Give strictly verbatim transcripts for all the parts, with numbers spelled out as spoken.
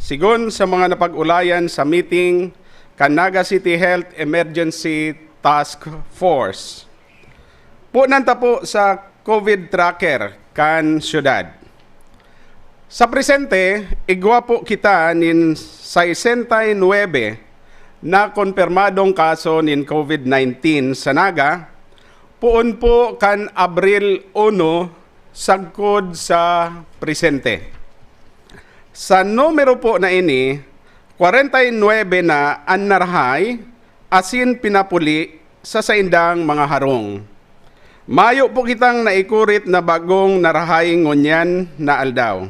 Sigon sa mga napag-ulayan sa meeting kan Naga City Health Emergency Task Force. Punan ta po sa COVID tracker kan syudad. Sa presente, igwa po kita nin sesenta y nuebe na konpirmadong kaso nin COVID nineteen sa Naga, poon po kan Abril uno sagkod sa presente. Sa numero po na ini, kwarenta y nuebe na an narahay asin pinapuli sa saindang mga harong. Mayo po kitang naikurit na bagong narahay ngunyan na aldaw.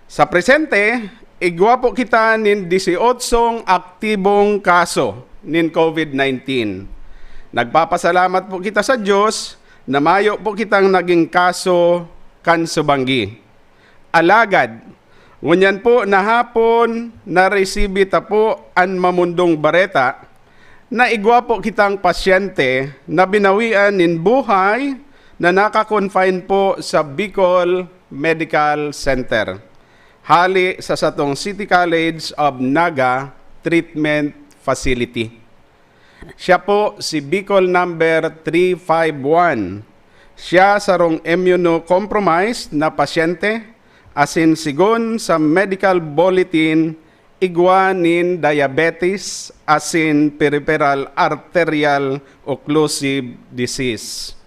Sa presente, igwa po kita nin disyotso aktibong kaso nin COVID nineteen. Nagpapasalamat po kita sa Diyos na mayo po kitang naging kaso kan subanggi. Alagad, ngunyan po na hapon, naresibi ta po an mamundong bareta na igwa po kitang pasyente na binawian nin buhay na naka-confine po sa Bicol Medical Center, hali sa satong City College of Naga Treatment Facility. Siya po si Bicol number three five one. Siya sarong immunocompromised na pasyente, asin sigon sa medical bulletin, igwa nin diabetes asin peripheral arterial occlusive disease.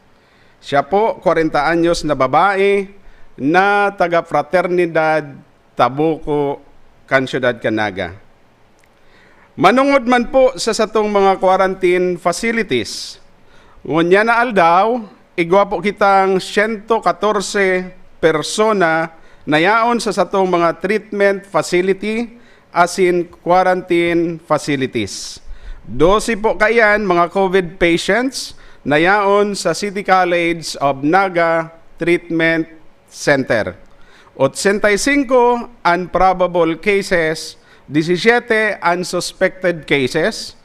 Siya po, kwarenta anyos na babae na taga Fraternidad Tabuco kan siyudad kan Naga. Manongod man po sa satong mga quarantine facilities, ngunyan na aldaw, igwa po kitang siyento katorse persona na yaon sa satong mga treatment facility asin quarantine facilities. Dose po kaiyan mga COVID patients na yaon sa City College of Naga Treatment Center. Otsenta y singko an probable cases, disisiyete an suspected cases,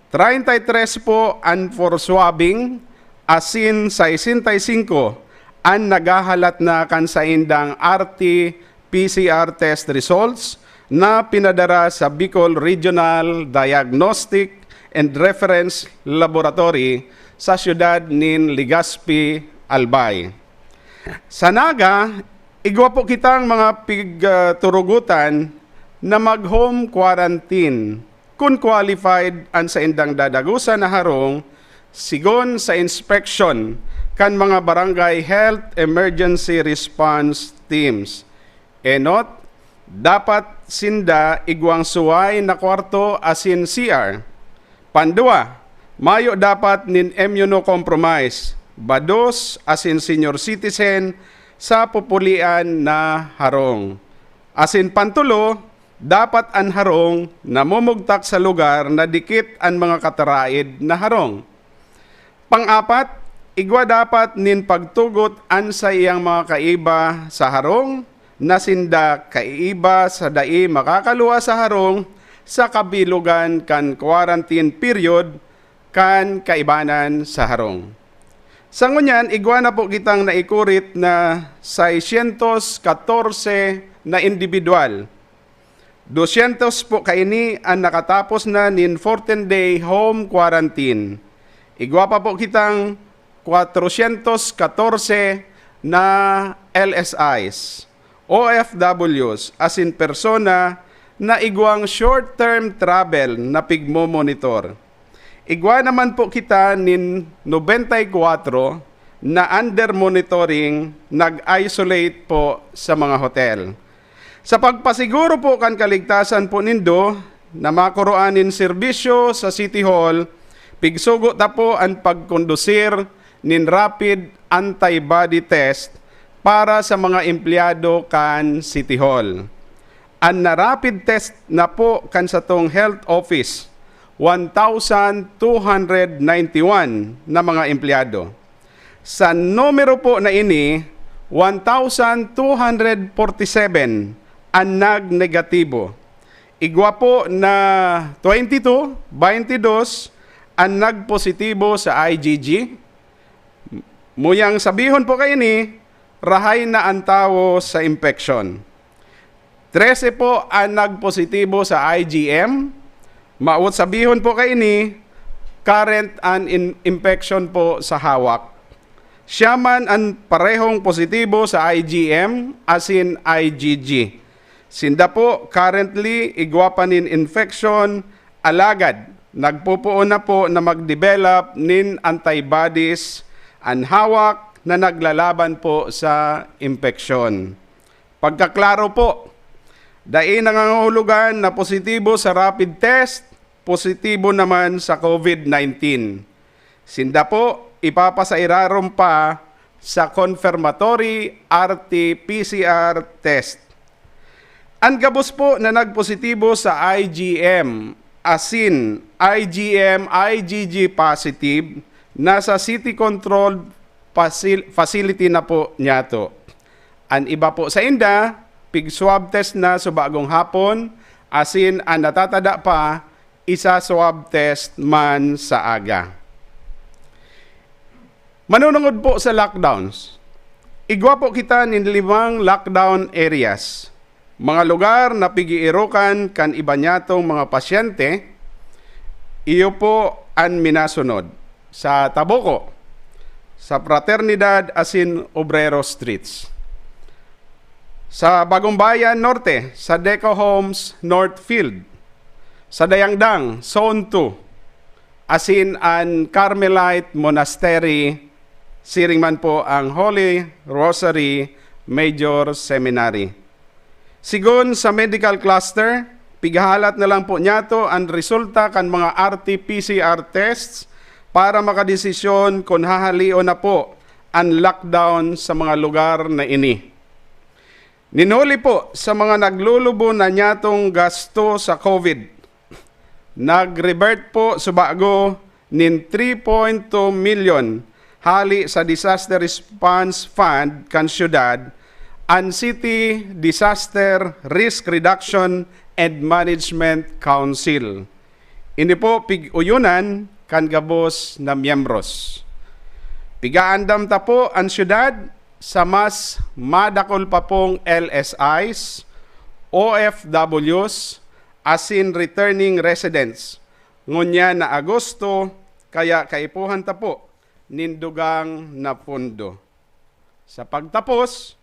treinta y tres po an for swabbing, asin sesenta y singko an naghahalat na kan saindang R T P C R test results na pinadara sa Bicol Regional Diagnostic and Reference Laboratory sa siyudad nin Legazpi, Albay. Sa Naga, igwa po kitang mga pigturugotan na mag-home quarantine kun qualified an saindang dadagosan na harong, sigon sa inspection kan mga Barangay Health Emergency Response Teams. Enot, dapat sinda igwang suway na kwarto asin C R. Pandua, mayo dapat nin immunocompromised, bados asin senior citizen sa pupulian na harong. Asin pantulo, dapat an harong namumugtak sa lugar na dikit an mga kataraed na harong. Pang-apat, igwa dapat nin pagtugot an saiyang mga kaiba sa harong na sinda kaiba sa dai makakalua sa harong sa kabilogan kan quarantine period kan kaibanan sa harong. Sa ngunyan, igwa na po kitang naikurit na sesenta y katorse na indibidwal. Dosyentos po kaini an nakatapos na nin fourteen-day home quarantine. Igwa pa po kitang kwatrosyentos katorse na L S Is, O F Ws, asin persona na igwang short-term travel na pigmomonitor. Igwa naman po kita nin nobenta y kwatro na under monitoring, nag-isolate po sa mga hotel. Sa pagpasiguro po kan kaligtasan po nindo na makuroan nin serbisyo sa City Hall, pigsugo ta po an pagkondusir nin rapid antibody test para sa mga empleyado kan City Hall. An na-rapid test na po kan satong health office, one thousand two hundred ninety-one na mga empleyado. Sa numero po na ini, one thousand two hundred forty-seven an nagnegatibo. Igwa po na twenty-two, twenty-dos, an nagpositibo sa I G G. Muyang sabihon po kaini, rahay na an tawo sa impeksyon. Trese po an nagpositibo sa I G M. Mawot sabihon po kaini, current an in-, infection po sa hawak. Siya man an parehong positibo sa I G M asin I G G. Sinda po, currently, igwa pa nin infection, alagad nagpopoon na po na mag-develop nin antibodies an hawak na naglalaban po sa infection. Pagkaklaro po, dai nangangahulugan na positibo sa rapid test, positibo naman sa COVID nineteen. Sinda po, ipapasairarom pa sa confirmatory R T P C R test. An gabos po na nagpositibo sa I G M, asin I G M, I G G positive, nasa city controlled facil-, facility na po niyato. An iba po sainda, pig-swab test na subagong hapon, asin an natatada pa, isa-swab test man sa aga. Manunungod po sa lockdowns, igwa po kita nin limang lockdown areas, mga lugar na pig-iirokan kan iba niyatong mga pasyente. Iyo po an minasunod: sa Taboco, sa Fraternidad asin Obrero Streets, sa Bagong Bayan Norte, sa Deco Homes Northfield, sa Dayangdang, Zone two, asin an Carmelite Monastery, siring man po ang Holy Rosary Major Seminary. Sigon sa medical cluster, pighahalat na lang po niyato an resulta kan mga R T P C R tests para makadesisyon kun hahaleon na po an lockdown sa mga lugar na ini. Nin huli po sa mga naglulubo na niyatong gasto sa COVID, nag-revert po subago nin three point two milyon hali sa Disaster Response Fund kan syudad an City Disaster Risk Reduction and Management Council. Ini po pig-uyunan kan gabos na miyembros. Pigaandam ta po an syudad sa mas madakul pa pong L S Is, O F Ws, asin returning residents, ngunyan na Agosto, kaya kaipuhan ta po nin dugang na pondo. Sa pagtapos,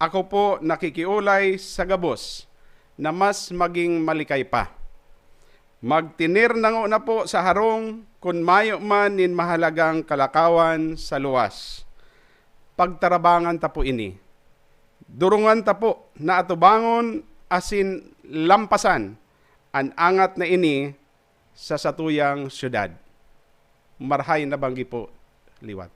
ako po nakikiolay sa gabos na mas maging malikay pa. Magtener na ngona po sa harong kun mayo man nin mahalagang kalakawan sa luwas. Pagtarabangan ta po ini. Durungan ta po na atubangon asin lampasan an angat na ini sa satuyang syudad. Marahay na banggi po liwat.